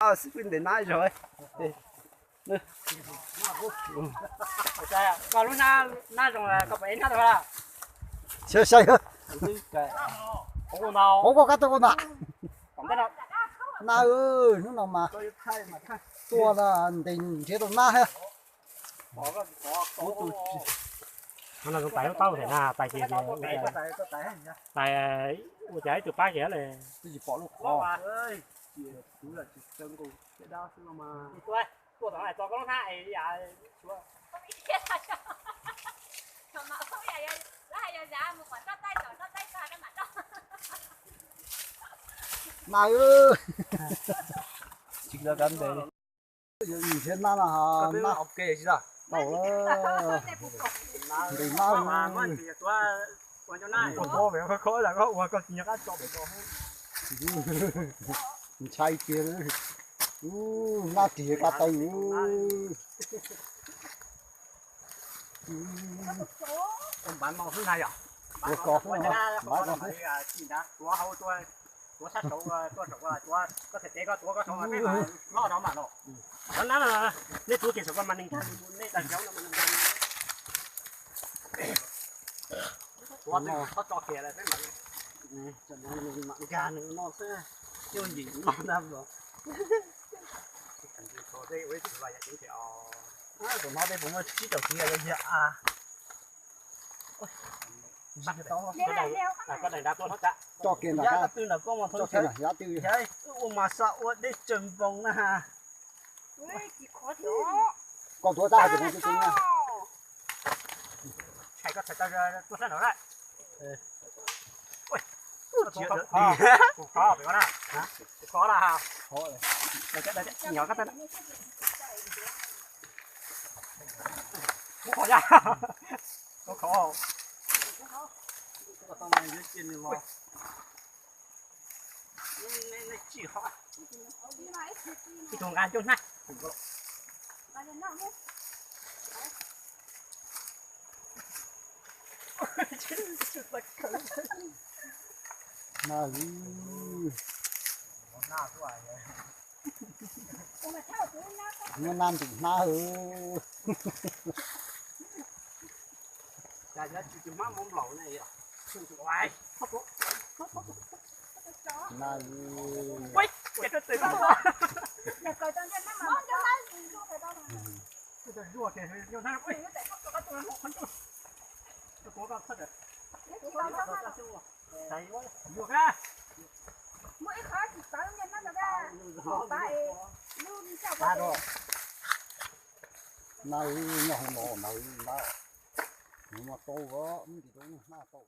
Xib fwb ntes nab zog. Koj lub nab zoo, koj puas ev nab tau? Sai sai. Hauv koj kab tau na. Nab, hnub no mas tua ntes nrhiav tau nab thiab. Tais lub taub ntawm na, tais ces tais ua cas ib tug pab kiag li. Nab, tsis nrhiav nab no, nab tau, ntes nab. Ntshai tiag, nab ris kab taw. Ua ko, tuav sab saud, tuav saum, koj txhais tes koj tuav koj saud, peb mam loj no mam los. Cov nab no nej tuav kiag saum koj mas neeg nkag, nej dag zaub no mas neeg nkag. Tuav twb txhob tso kiag lawm peb mam, mam nkag nws no xwb, coj ncim no ntag los. Tus no tej puas muaj tsib caug kiv yog yog a. Coj kiag ntawm, coj kiag ntawm xyov twg. Wb ua mas xa ua deb tsawg npoos na. Koj tuav tab hais tias kuv twb tsis, tshais koj txhais taw tuaj sab nraud na. Kuv qhov ya. Kuv qhov. Ib tug nqa cuaj hnab. Muab nab ntim hnab. Nab nyob hauv no, nab, nab, nws muaj tau, ntim rau hnab tau.